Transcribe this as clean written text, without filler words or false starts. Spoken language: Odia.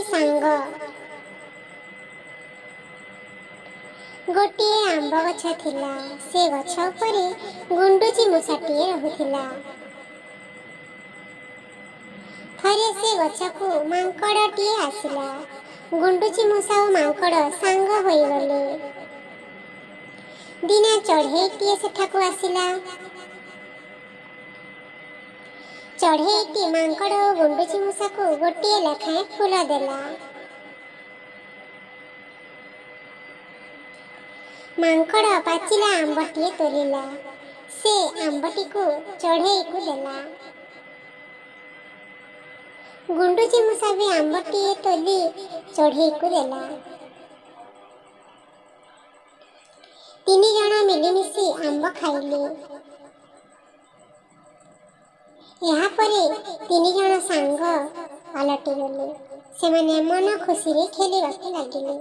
ସାଙ୍ଗ। ଗୋଟିଏ ଆମ୍ବ ଗଛ ଥିଲା। ସେ ଗଛ ଉପରେ ଗୁଣ୍ଡୁଚି ମୂଷାଟିଏ ରହୁଥିଲା। ଥରେ ସେ ଗଛକୁ ମାଙ୍କଡ଼ଟିଏ ଆସିଲା। ଗୁଣ୍ଡୁଚି ମୂଷା ଓ ମାଙ୍କଡ଼ ସାଙ୍ଗ ହୋଇଗଲେ। ଦିନେ ଚଢ଼େଇଟିଏ ସେଠାକୁ ଆସିଲା। ଚଢ଼େଇଟି ମାଙ୍କଡ଼ ଓ ଗୁଣ୍ଡୁଚି ମୂଷାକୁ ଗୋଟିଏ ଲେଖାଏଁ ଫୁଲ ଦେଲା। ମାଙ୍କଡ଼ ପାଚିଲା ଆମ୍ବଟିଏ ତୋଳିଲା। ସେ ଆମ୍ବଟିକୁ ଚଢ଼େଇକୁ ଦେଲା। ଗୁଣ୍ଡୁଚି ମୂଷା ବି ଆମ୍ବଟିଏ ତୋଳି ଚଢ଼େଇକୁ ଦେଲା। ତିନିଜଣ ମିଳିମିଶି ଆମ୍ବ ଖାଇଲେ। ଏହାପରେ ତିନିଜଣ ସାଙ୍ଗ ପାଲଟିଗଲେ। ସେମାନେ ମନ ଖୁସିରେ ଖେଳିବାକୁ ଲାଗିଲେ।